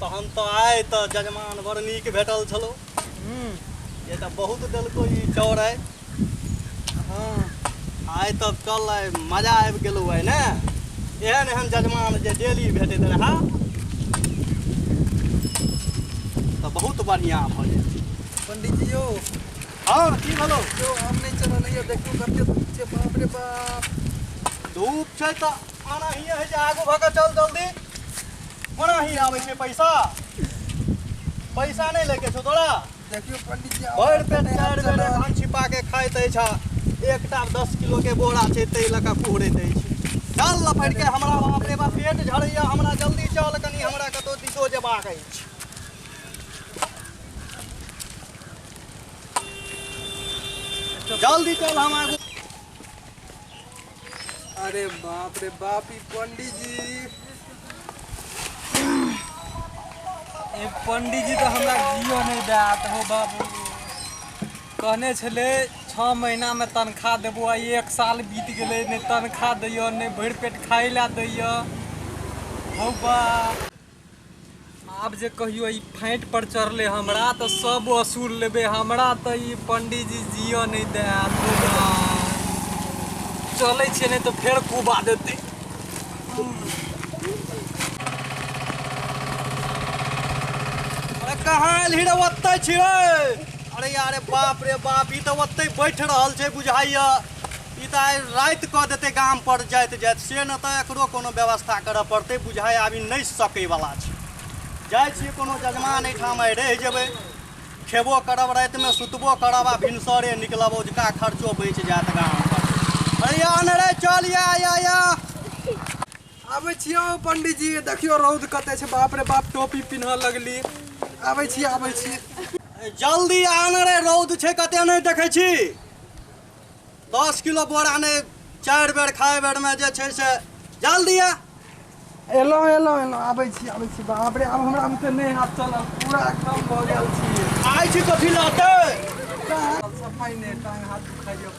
तहन तऽ आइ तऽ जजमान बड़ नीक भेटल छलौ। ये तऽ बहुत देलको ई चाउर आइ। हँ। आइ तऽ चल आइ मजा आबि गेलौ आइ ने। एहन एहन जजमान जे डेली भेटैत रहए तऽ बहुत बढ़िआँ भऽ जेतै। पंडित जी यौ। हँ, की भेलौ? यौ हम नहि चलल यौ, देखियौ कते धूप छै, बाप रे बाप। धूप छै तऽ एनाहिए होइ छै, आगू भऽ कऽ चल जल्दी। ओनाही आबै छै पैसा, पैसा नहि लैके छौ तोरा? देखियौ पंडित जी, भरि पेट 4 बेर धान छिपा के खाइत अछि, एकटा 10 किलो के बोरा छै ताहि लऽ कऽ कुहरैत अछि। चल लपटि के, हमरा बाप रे बाप पेट झड़ैया हमरा, जल्दी चल कनि, हमरा कतहु दिशो जेबाक अछि। जल्दी चल, हम आगू। अरे बाप रे बाप, ई पंडित जी, ई पंडित जी तऽ हमरा जियो नहि देत हो बाबू। कहने छलै 6 महीनामे तनख्वाह देबो, आइ 1 साल बीत गेलै, नहि तनख्वाह दैय नहि भरि पेट खाइ लए दैय। हौ बा, आब जे कहियो ई फाँटि पर चढ़लै हमरा तऽ सब असूल लेबै, हमरा तऽ ई पंडीजी जियऽ नहि देत। चलै छियै, नहि तऽ फेर कुबा देतै। अरे कहाँ एलही रे? ओतै छी रे। अरे यार, बाप रे बाप, ई तऽ ओतै बैठ रहल छै बुझाइया। ई तऽ आइ राति कऽ देतै गाम पर जाइत जाइत, से ने तऽ एकरो कोनो व्यवस्था करऽ पड़तै। बुझाइ आब ई नहि सकैवला छै। जाइ छियै कोनो जजमान एहिठाम आइ रहि जेबै, खेबो करब, रातिमे सुतबो करब आ भिनसरे निकलब, औझका खर्चो बचि जायत गाम पर। अरे या ने रे, चल या या या। आबै छियै पंडित जी, देखियौ रौद कते छै, बाप रे बाप, टोपी पिन्हऽ लगली। आबै छी, आबै छी। जल्दी आन रे, रौद छै कते नहि देखै छी? 10 किलो बोरा नहि 4 बेर खाय बेरमे जे छै से, जल्दी आ। एलहुँ एलहुँ एलहुँ, आबै छी आबै छी। बाप रे, आब हमरा बुते नहि हाथ चलल, पूरा एकदम भऽ गेल छी। आइ छी कथी लहतै? सफाइ नहि, टांग हाथ दुखाइयो।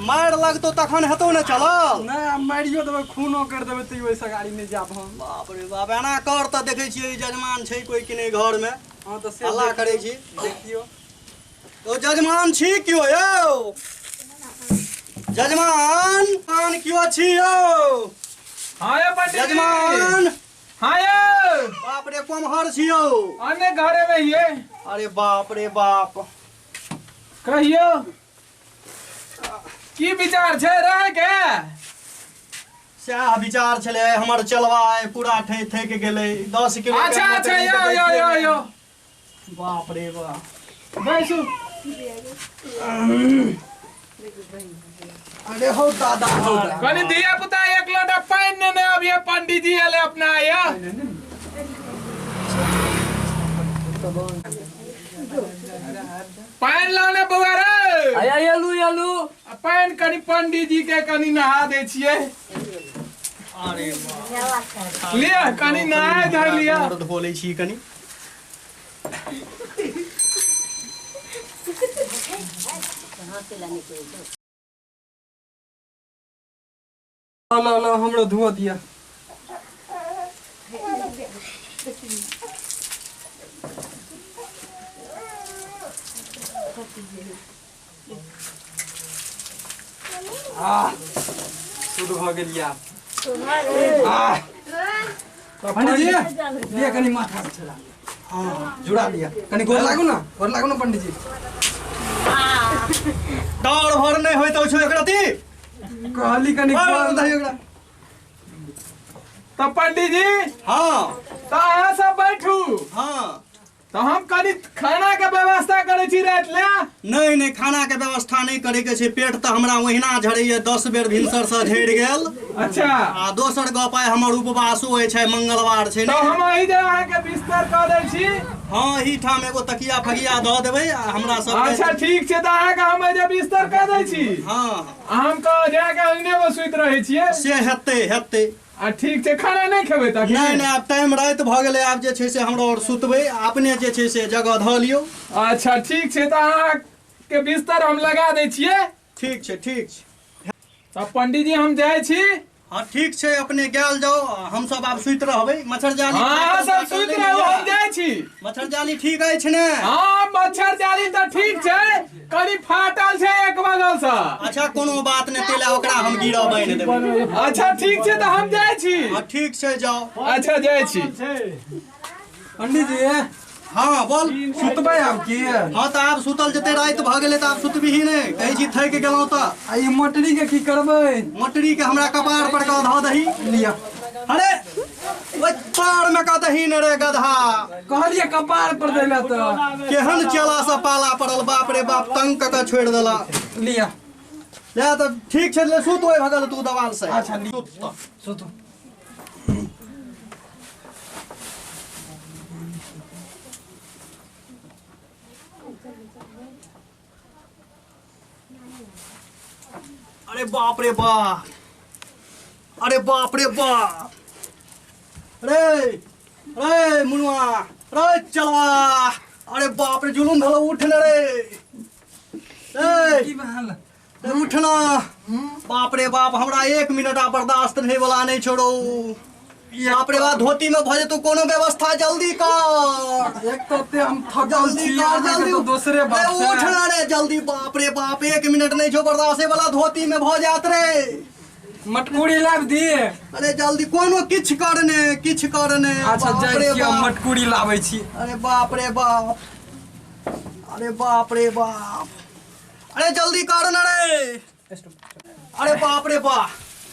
मारि लगतौ तखन हेतौ ने चलल? नहि, आब मारियो देबै, खूनो करि देबै तैयो ओहिसँ गाड़ी नहि जायब हम। बाप रे बाप, एना कर तऽ देखै छियै जजमान छै कोइ कि नहि घरमे। हँ तऽ से हल्ला करै छी। देखियौ तो जजमान छी क्यों यौ? जजमान मान क्यों छी यौ? हाँ यौ पंडित जी। जजमान। हाँ यौ। बाप रे, कोम्हर छी यौ? अन्य घरे में हिये। अरे बाप रे बाप। कहियो की विचार छै रहे के? सएह विचार छलै हमर, चलवा आइ पूरा ठै थकि गेलै, 10 किलो। अच्छा अच्छा, यौ यौ यौ यौ। बाप रे बाप। बैसू। अरे हो दादा, हो दादा। कनी धिया पुता एक लोटा पानि नेने अबिये, पंडित जी एले अपना आया। पानि लाने बौआ रे। आया एलू एलू। आ पानि कनी पंडित जी के कनी नहा दै छियै। अरे लिअ कनी नहाय धोइ लिअ। गोर धो लै छी कनी। ल ल, हमरो धुआ दिअ। आह, शुद्ध भऽ गेलियै। आह, पंडित जी लिअ कनी माथा से छुड़ा लिअ। हाँ, जुड़ा लिअ कनी। गोर लागू ना, गोर लागू ना पंडित जी। डर भर नहि होइत अछि एकरा ती। कहली कनी गोर दही ओकरा। तऽ पंडित जी। हँ। तऽ अहाँ सब बैठू। हँ। तऽ हम कनी खाना के व्यवस्था करै छी राति ले। नहि नहि, खाना के व्यवस्था नहि करे के छै, पेट तऽ हमरा ओहिना झड़ैया, 10 बेर भिनसर से झड़ि गेल। अच्छा। आ दोसर गप, आइ हमर उपवासो अछि, आइ मंगलवार छै तऽ ने। हम एहि जे अहाँके बिस्तर कऽ दै छी। हँ, एहिठाम एगो तकिया फगिया दऽ देबै आ हमरा सब। अच्छा ठीक छै, तऽ अहाँके हम एहि जे बिस्तर कऽ दै छी। हँ। आ हम कह जाके अंगने मे सुति रहै छियै। से हेतै हेतै। आ ठीक छै, खाना नहि खेबै तखन? नहि नहि, आब टाइम राति भऽ गेलै, आब जे छै से हमरा आओर सुतबै, अपने जे छै से जगह धऽ लियौ। अच्छा ठीक छै, तऽ अहाँके बिस्तर हम लगा दै छियै। ठीक छै, ठीक छै। तऽ पंडीजी हम जाइ छी। हँ ठीक छै, अपने गेल जाउ, हमसब आब सुति रहबै, मच्छरजानी। हँ, अहाँ सब सुति रहू, हम जाइ मच्छर जाली ठीक अछि ने? हँ, मच्छर जाली तऽ ठीक छै, कनि फाटल छै एक बगल से। अच्छा, कोनो बात नहि, तेला ओकरा हम गिरह बान्हि देबै। अच्छा ठीक छै, तऽ हम जाइ छी। हँ ठीक छै, जाउ। अच्छा जाइ छी। पंडित जी। हाँ बोल। सुतबै आब की? हाँ तऽ आब सुतल जेतै, राति भऽ गेलै तऽ आब सुतबिही नहि। कहै छी थाकि गेलहुँ तऽ। आ ई मोटरी के की करबै? मोटरी के हमरा कपार पर कऽ धऽ दही। लिअ। अरे ओहि पार में कऽ दही ने रे गधा। कहलियै कपार पर दै लए तऽ। केहन चेला से पाला पड़ल, बाप रे बाप, तंग कऽ कऽ छोड़ि देला। लिअ। ले तऽ ठीक छै, ले सुत ओहि भगल तू दवाल से। अच्छा लिअ। सुत तऽ। सुतू। अरे बाप रे बाप, अरे बाप रे बाप, रे रे मुनुआ रे चलवा, अरे बाप रे जुलुम भेलो, उठ न रे। रे की भेल? रे उठ न, बाप रे बाप, हमरा एक मिनट आ बर्दाश्त नहीं वाला नहीं छोड़ो। बाप रे बाप, धोती में भऽ जेतौ, कोनो व्यवस्था जल्दी कर। एक तऽ ओते हम थकल जल्दी छी, कर, अहाँके जल्दी तऽ दोसरे बात रे, उठ छै। ना रे जल्दी, बाप रे बाप, एक मिनट नहीं छौ बर्दाश्त वाला, धोती में भऽ जात रे। मटकुरी लाबि दी? अरे जल्दी कोनो किछु करने, किछु करने। अच्छा बाप जाइ रे छी हम, बाप। मटकुरी लाबै छी। अरे बाप रे बाप, अरे बाप रे बाप, अरे जल्दी कर ना रे। अरे बाप रे बाप,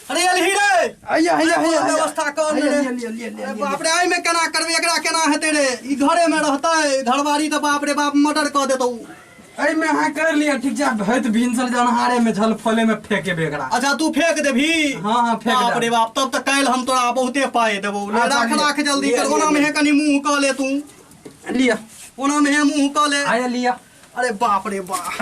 अरे एलही रे। अइया अइया अइया व्यवस्था कर ने रे। अरे बाप रे, एहिमे केना करबै, एकरा केना हेतै रे? ई घरे में रहतै, घरवारी तऽ बाप रे बाप मर्डर कऽ देतौ। एहिमे अहाँ कर लिअ, ठीक छै? भैत भिनसर जनहारे में झलफले में फेकेबे एकरा। अच्छा तू फेंक देबही? हाँ हाँ फेंक बाप रे देब। बाप, तब तऽ काल्हि हम तोरा बहुते पाइ देबौ। ले अच्छा, राख। लिअ। राख जल्दी लिअ, कर। लिअ, ओना में लिअ। कनि मुँह कऽ ले तू। लिअ। ओना में मुँह कऽ ले। आया लिअ। अरे बाप रे बाप,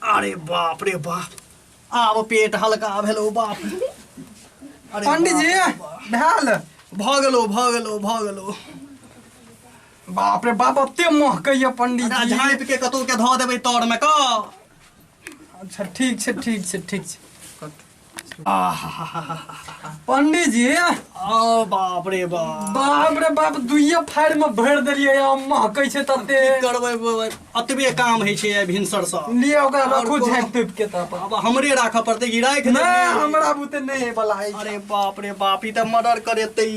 अरे बाप रे बाप, आब पेट हल्का भेलो बाप। अरे पंडित जी बाप रे बाप। भेल? भऽ गेलो, भऽ गेलो, भऽ गेलो। बाप रे बाप, ओते महकैया पंडित एकरा जी। झाँपि के कतौ के धऽ देबै तर में कऽ। अच्छा ठीक छै, ठीक छै, ठीक छै पंडित जी। आ बाप रे बाप, बाप रे बाप, दुइये फाड़ में भरि देलियै, आ महकै छै तते। की करबै, एतबे काम होइ छै भिनसर सँ। लिअ ओकरा आओर रखू कोनो- झाँपि तोपि के तब। आब हमरे राखऽ पड़तै कि राखि नहि देबै? हमरा बुते नहि होय वाला अछि। अरे बाप रे बाप, ई तऽ मर्डर करेतै।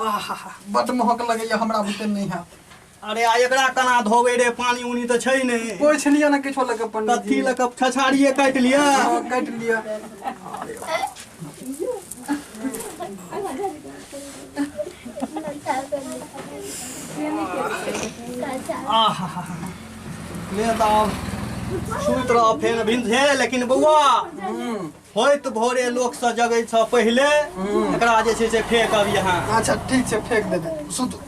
आहा, बड महक लगैया, हमरा बुते नहि हैत। अरे आ एकरा केना धोबै रे? पानी उनी तऽ छै नहि। पोछि लिअ ने किछो लऽ कऽ पंडित कथी जी। लऽ कऽ? छछाड़िए काटि लिअ? हँ, काटि लिअ। आहा, ले तऽ आब सुति रह फेर भिन हे। लेकिन बौआ, होइत भोरे लोक से जगै छ पहिले, एकरा जे छै से फेकब यहाँ। अच्छा ठीक छै, फेंक देबै, सुतू।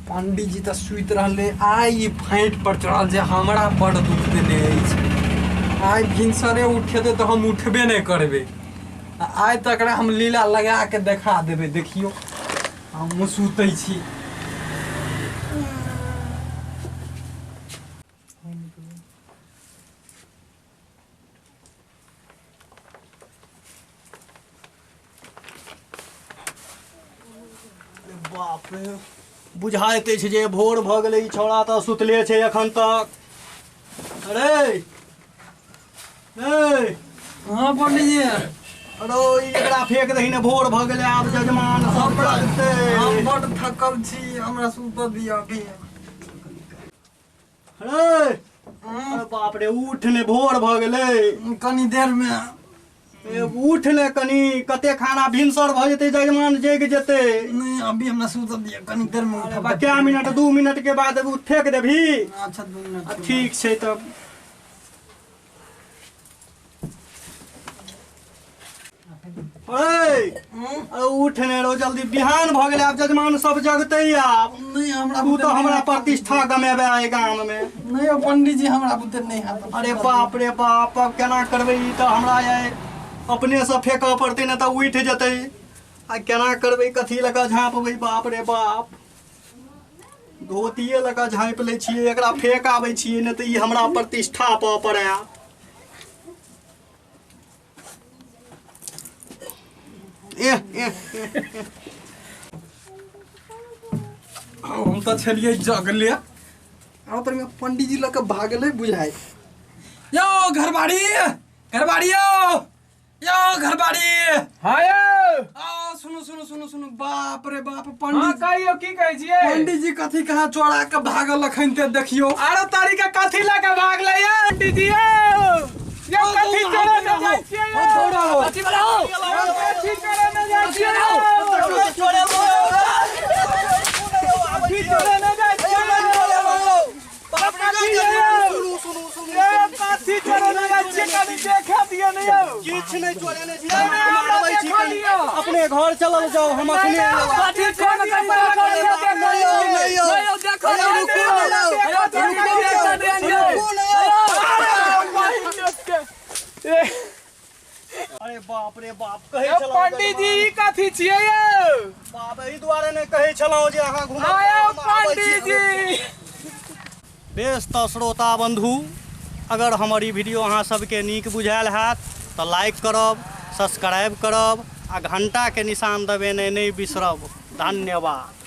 पंडित जी तऽ सुति रहले, आइ ई फाँटि पर चढ़ल जे हमरा बड़ दुख देने अछि। आइ भिनसरे उठेतै तऽ हम उठबे नहि करबै। आ आइ तऽ एकरा हम लीला लगा के देखा देबै। देखियौ, हमहूँ सुतै छी। बाप रे, बुझाइत अछि जे भोर भऽ गेलै, ई छौड़ा तऽ सुतले छै एखन तक। अरे ए हाँ पंडित जी। अरे ई एकरा फेंक दही ने, भोर भऽ गेलै, आब जजमान सब जगतै। हम बड थकल छी, हमरा सुतऽ दिअ अभी। अरे अरे बाप रे, उठ ने, भोर भऽ गेलै। कनी देर में। ए, उठ ने कनी, कते खाना भिनसर भऽ जेतै, जजमान जगि जेतै। नहीं, अभी हमरा सुतऽ दिअ, कनी देर में उठब। अरे कै मिनट? 2 मिनट के बाद उ फेंक देबही। अच्छा, 2 मिनट। ठीक छै तब। अरे उठ ने रो जल्दी, बिहान भ गेलै, आब जजमान सब जगतै आब। नहीं हमरा तू तो हमरा प्रतिष्ठा गमेबे आइ गाम में। नहीं यौ पंडित जी हमरा बुते नहीं हैत। अरे बाप रे बाप, अब केना करबै? ई तऽ हमरा आइ अपने से फेकऽ पड़तै, नहि तऽ उठि जेतै। आ केना करबै, कथी लऽ कऽ झाँपबै? बाप रे बाप, धोतिए लऽ कऽ झाँपि लै छियै, एकरा फेक आबै छियै, नहि तऽ ई हमरा प्रतिष्ठा पर पड़ायत। एह एह। हम तऽ छलियै जगले, आब तर में पंडित जी लऽ कऽ भागलै बुझाइ। यौ घरबाड़ी, घरबाड़ी यौ, यौ घरबाड़ी। हाँ यौ। आ सुनू सुनू सुनू सुनू, बाप रे बाप। हाँ पंडित कहियौ, की कहै छियै? पंडित जी कथी कहाँ चोरा के भागल अखन ते देखियौ। अरे तारी के कथी लऽ के भागलै यौ पंडित जी यौ? यौ कथी चोरे ने जाइ छियै यौ? कथी वाला हो? कथी चोरे ने जाइ छियै यौ? कथी चोरे ने जाइ छियै यौ? कथी चोरे ने जाइ छियै? कनी देखा दिअ ने यौ। किछु नहि चोरेने छियै, नहि, हम हमरा आबै छी देखा कनी। लिअ। अपने घर चलल जाउ, हम अखने कथी चोरे ने नहि यौ, नहि यौ। देखो। अरे रुकू ने यौ, रुकू ने यौ, रुकू ने यौ। अरे बाप रे बाप, कहै छलहुँ पंडित जी, ई कथी छियै यौ? बाप, एहि दुआरे नहि कहै छलहुँ जे अहाँ घुमब। आयो हम आबै छी। पंडित जी। बेस तऽ श्रोता बन्धु, अगर हमर ई वीडियो अहाँ सबके नीक बुझायल हैत तऽ लाइक करब, सब्सक्राइब करब आ घंटाके निशान दबेने नहि बिसरब। धन्यवाद।